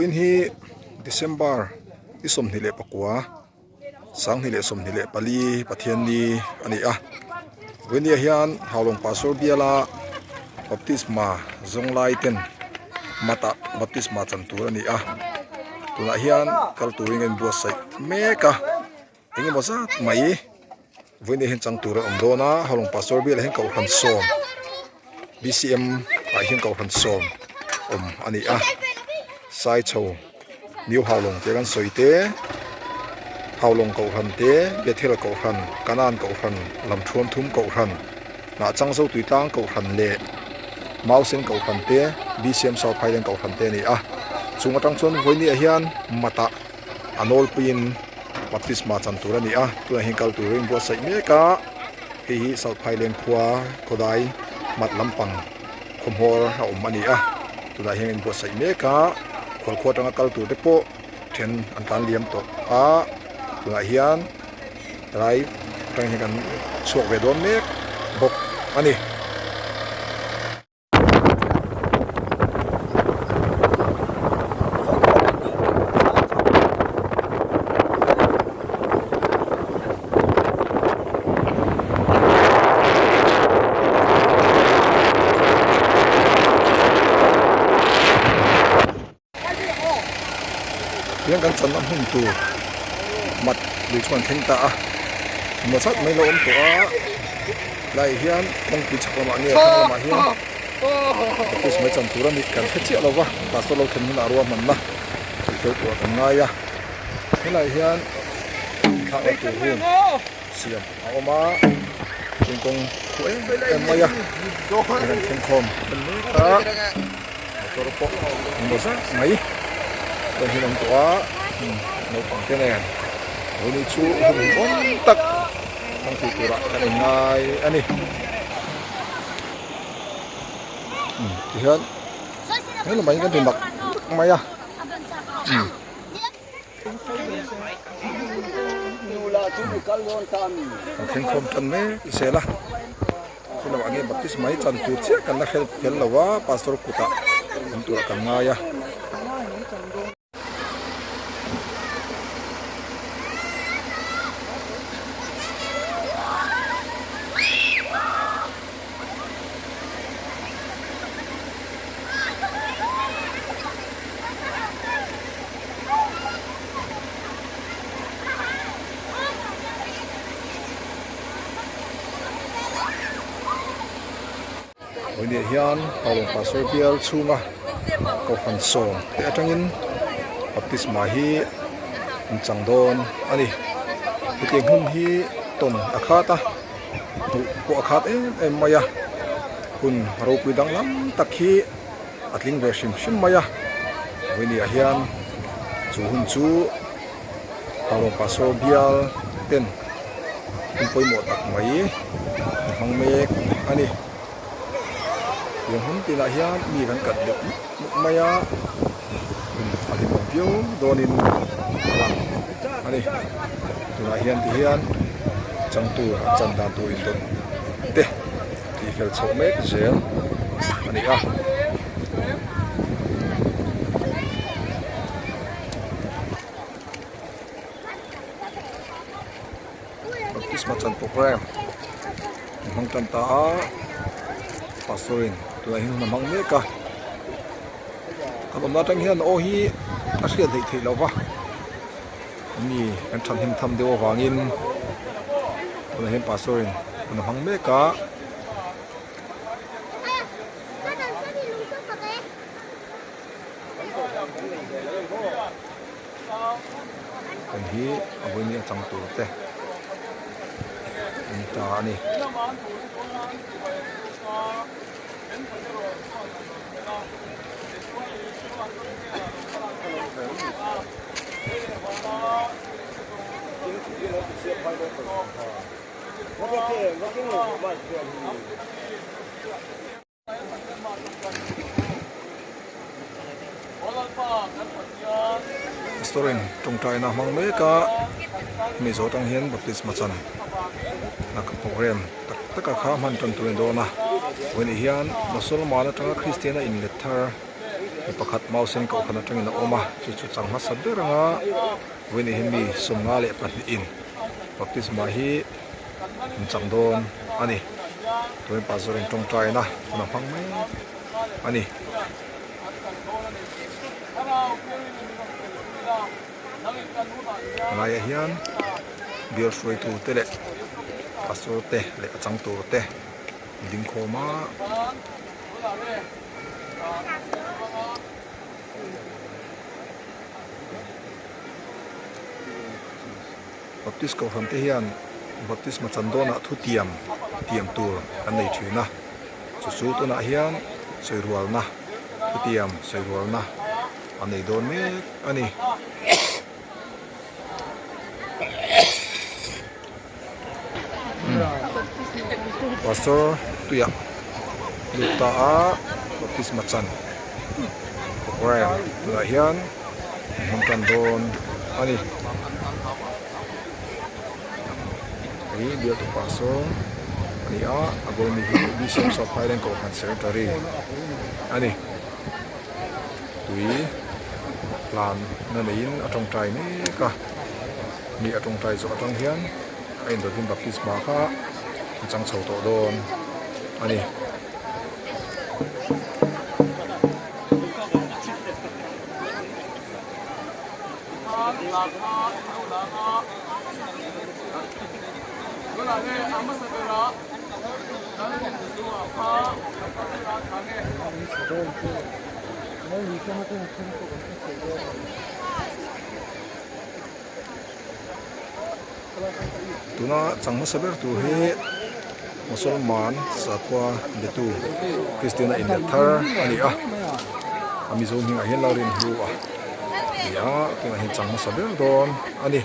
Vawiin hi December ni 24 2024 Pathianni a ni a. Vawiinah hian Haulawng Pastor biala baptisma zawng lai ten mat ah baptisma chan tur a ni a. Tunah hian kal turin a inbuatsaih mek a. Eng emaw zat mai vawiin hian chang tur a awm dawn a Haulawng Pastor bialah hian kohhran sawm B_C_M ah hian kohhran sawm awm a ni a Saichho New Haulawng tih kan sawi te Haulawng kohhran te Bethel kohhran Kanan kohhran Lamthuam thum kohhran Hnahchang Zotuitlang kohhran leh Mausen kohhran te B_C_M South Highland kohhran te a ni a chung atang chuan vawiin ah hian mat ah. A nawlpuiin baptisma chan tur a ni a, tunah hian kal turin buatsaih mek a, hei hi South Phailen khua khawdai mat lampang khawhmawr a awm a ni a, tunah hian inbuatsaih mek a, khualkhua atanga kal tur te pawh then an tlan liam tawh a, tunah hian helai atang hian kan chhuak ve dawn mek bawk a ni. Tihian kan channa hmun tur mat lui chu kan thleng ta a maw zat mai lo awm tawh a tlaiah hian kawngpui chhak lamah nge thlang lamah hian office mai chan tur a nih kan hre chiah lo va pastor lo thlen hunah ruahmanna tih fel turah kan ngai a helaiah hian thlakna tur room siam a awm a thingkung khu em em mai a hei kan thleng khawm a ni mek a motor pawh engemaw zat mai chuan hian awm tawh a naupang te nen vawiin chu hun awm tak hmang thei turah kan inngai a ni tihian helamah hian kan ti mak tak mai a. Kan thleng khawm tan mek zel a chulawh ah nge baptisma hi chan tur chiah kan la hrel fel lo a pastor kutah awm turah kan ngai a. Vawiin hian Paulawng Pastor bial chhunga Kohhran sawm te atangin baptisma hi an chang dawn a ni. Hetiang hmun hi tawn a khat a, hmuh pawh a khat em em mai a, hun ropui danglam tak hi. a tling ve hrim hrim mai a vawiin hian chu hun chu Haulawng Pastor bial ten hun pawimawh tak mai an hmang mek a ni tiang hun tinah hian mi kan kat deuh mup mup mai a hun a hlimawm viau dawnin a lang a ni tunah hian ti hian changtu an chan dan tur indawt te. Tih fel chhoh mek zel a ni a. Baptisma chan program an hmang tan ta a, pastor in tunah hian hun a hmang mek a, kan awmna atang hian aw hi a hriat hleih theih loh va, mi kan thahnem tham deuh avangin tunah hian pastor in hun a hmang mek a. Kan hi a vawiin a chang tur te an ta a ni. Pastor in tawngtaina a hmang mek a hemi zawh atang hian baptisma chan a program tak tak a kha hman tan tur a ni dawn a vawiin hian Mosolman atanga Kristian a inlet thar. Mi pakhat Mausen kohhran atangin a awm a, chu chu chang hmasa ber anga vawiin hi mi 52 in baptisma hi an chang dawn a ni. Tuin pastor in tawngtaina hun a hmang mek a ni. Helaiah hian bial hruaitu te leh pastor te leh a chang tur te an ding khawm a. Baptist kohhran te hian baptisma chan dawnah thutiam tiam tur an nei thin a, chu chu tunah hian sawirualna thutiam sawirualna a nei dawn mek a ni. Pastor tuiah lut ta a baptisma chan program tunah hian an hmang tan dawn a ni. Hei bialtu pastor a ni a, a bul mi hi Bishop South Highland Kohhran Secretary a ni. Tui hlan na neiin a tawngtai mek a. Mi a tawngtai zawh atang hian a indawtin baptisma kha a chang chho tawh dawn a ni. Tuna chang hmasa ber tur hi Mosolman sakhua betu Kristian a inlet thar a ni a, a Mizo hmingah hian Lalrinhlu a ni a, tunah hian chang hmasa ber dawn a ni.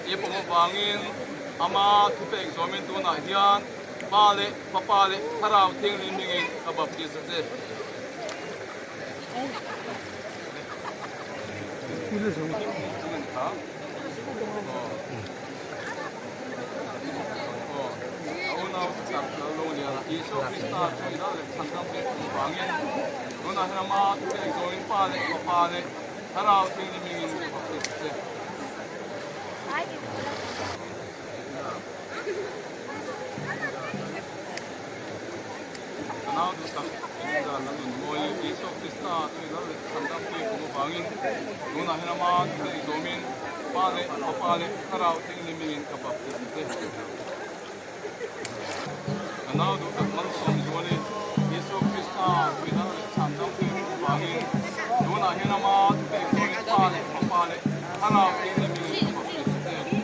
I pawm avangin ama thupek zawmin tunah hian Pa leh Fapa leh Thlarau Thianghlim hmingin ka baptis a che. Isua Krista chu i lal leh chhandam leh pawm avangin tunah hian ama thupek zawmin Pa leh Fapa leh Thlarau Thianghlim hmingin ka baptis a che. Ka nau duh tak Linda Lalnunmawi, Isua Krista chu lal leh chhandamtu i kum avangin tunah hian ama thil zawmin Pa leh Fapa leh Thlarau Thianghlim hmingin ka baptis a che. Ka nau duh tak Malsawmzuali, Isua Krista chu lal leh chhandamtu i kum avangin tunah hian ama thil zawmin Pa leh Fapa leh Thlarau Thianghlim hmingin ka baptis a che.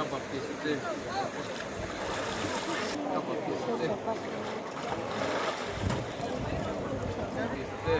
Ka baptis a che. Ka baptis a che. Baptis a che.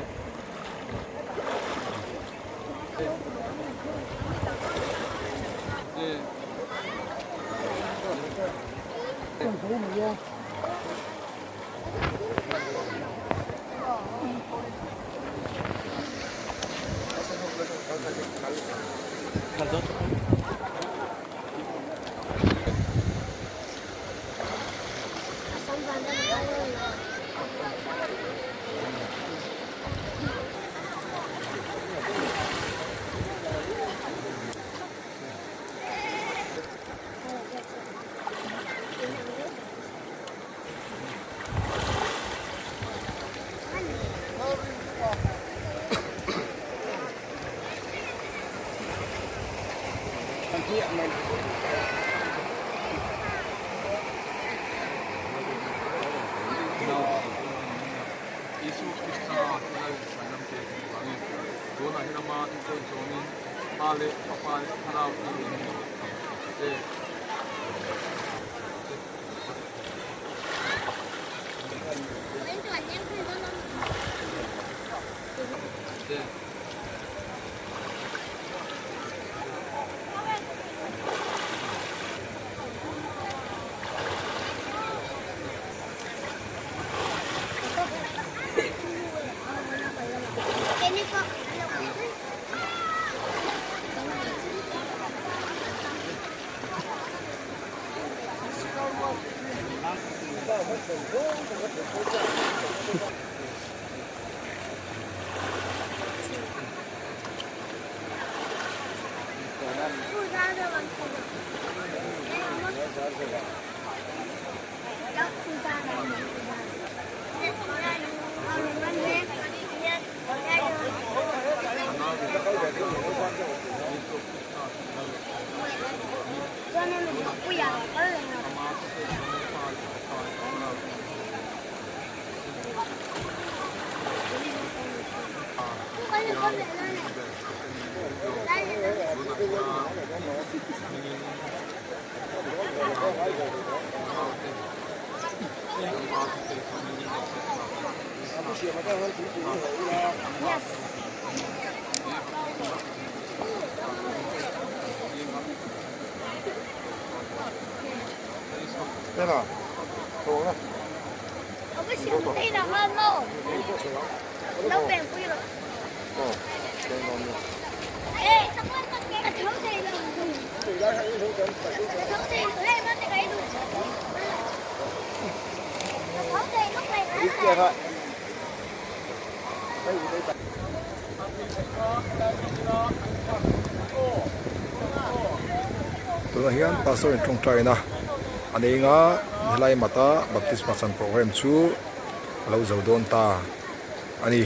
Isu Krista Lal Chhandam te kan vangin tunah hian ama thupawih zawmin Pa leh Fapa leh Thlarau tih in che. Tunah hian pastor in tawngtai na a nei anga helai mata baptisma chan program chu a lo zo dawn ta a ni.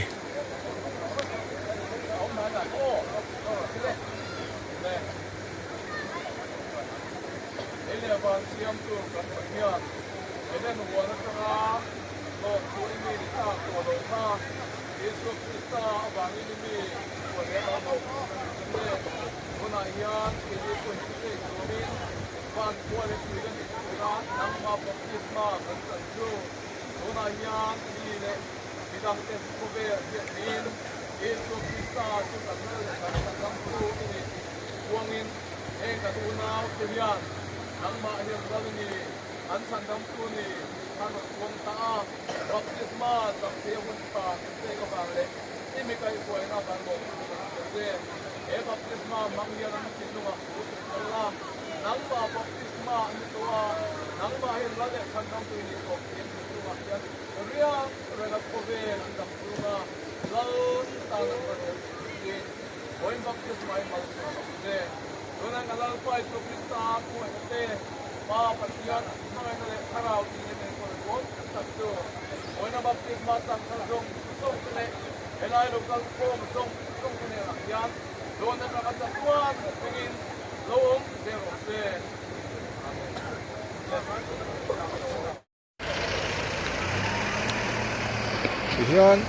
Isua Krista avangin i mi puan leh a awm le. Tunah hian keini pawhin thupek turin van khua leh tui kan nih tura nangma baptisma kan chan chu. Tunah hian mi leh midangte khawvel hriatnin Isua Krista chu kan lal leh kan chhandamtu i ni tih puangin heng kan unaute hian nangmah hian lal i ni, kan chhandamtu ni an rawn puang ta a. Baptisma chang thei a hun tha kan pek avang leh i mi kaihhruaina kan lawm thu kan hria che. He baptisma hmang hian an thinlungah thu tum kal la, nangmah baptisma an ni tawh a, nangmah hian lal leh chhandamtu i nih tawh tih an thinlungah hian riak renga khawvel an dam chhung a, lal tan an va rel tih turin vawiin baptisma i malsawm ang che. Tunah ka Lalpa Isua Krista khawngaihna te, Pa Pathian hmangaihna leh Thlarau tih leh enkawl dawn tak chu vawiina baptisma chang thar zawng zawng te leh helai lo kal khawm zawng zawng te hnenah hian dawn atanga chatuan thlengin lo awm zel rawh se. Amen. Tihian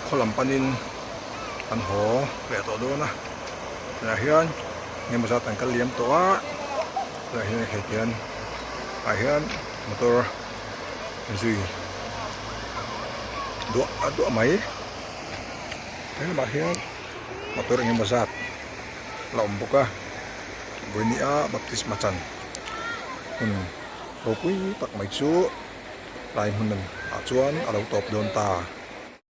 khaw lam panin an haw leh tawh dawn a tunah hian engemaw zat an kal liam tawh a. Tunah hian hei hian ah hian motor zui duah duah mai he lamah hian motor eng emaw zat la awm bawk a vawinia baptisma chan hun ropui tak mai chu tlai hmun ah chuan a lo tawp dawn ta.